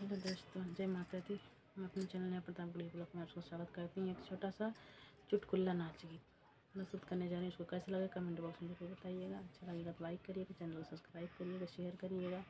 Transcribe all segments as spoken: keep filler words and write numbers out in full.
हेलो दोस्तों, जय माता दी। मैं अपने चैनल नया प्रतापगढ़ी ब्लॉग में आपका स्वागत करती हूँ। एक छोटा सा चुटकुला नाच गीत प्रस्तुत करने जा रही हूँ। इसको कैसे लगे कमेंट बॉक्स में जरूर बताइएगा। अच्छा लगेगा तो लाइक करिएगा, चैनल को सब्सक्राइब करिएगा, शेयर करिएगा।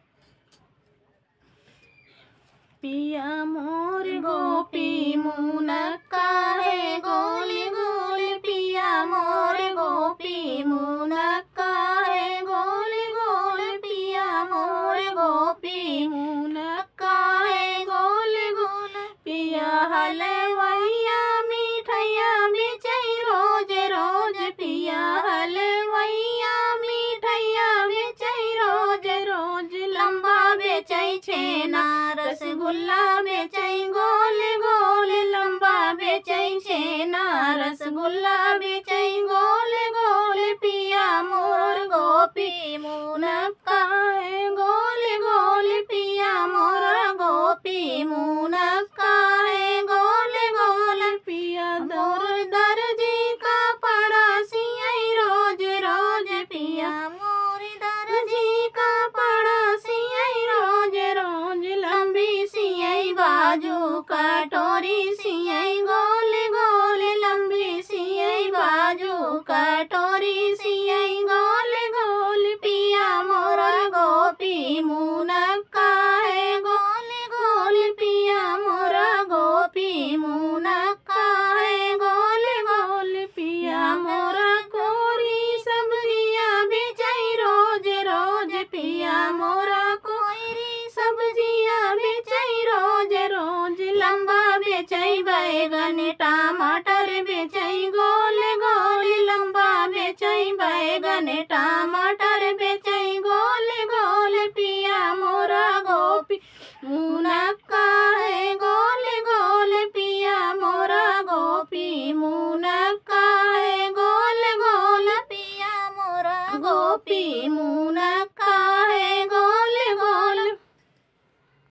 पिया मोर गोपी मुनक्का है गोल गोल, पिया मोर गोपी मुनक्का है गोल गोल, पिया मोर गोपी मुनक्का है गोल गोल। पिया हलवैया मिठैया बेचै रोज रोज, पिया हलवैया मिठैया बेचै रोज रोज। लंबा बेचै छेना रसगुल्ला बेचै गोल गोल, लंबा बेचै छेना रसगुल्ला बेचै गोल गोल। पिया मोर गोपी मुनक्का है गोल गोल, पिया मोर गोपी मुनक्का है गोल गोल। पिया मोर दर्जी कपड़ा सियै रोज रोज, पिया मोर दर्जी कपड़ा सियै रोज रोज। लंबी सियै बाजू कटोरी सियै गोल गोल, लंबी सियै बाजू कटोरी सियै गोल गोल। पिया मोर गोपी मुनक्का है गोल गोल, पिया मोर गोपी मुनक्का है गोल गोल। पिया मोर कोरी सब्जिया बेचै रोज रोज, पिया मोर कोरी सब्जिया बेचै रोज रोज। लंबा बेचै बैगन टमाटर बेचै गोल गोल, लंबा बेचै बैगन टमाटर बेचै गोल गोल। पिया मोर गोपी मुनक्का है गोल गोल, पिया मोर गोपी मुनक्का है गोल गोल। पिया मोर गोपी मुनक्का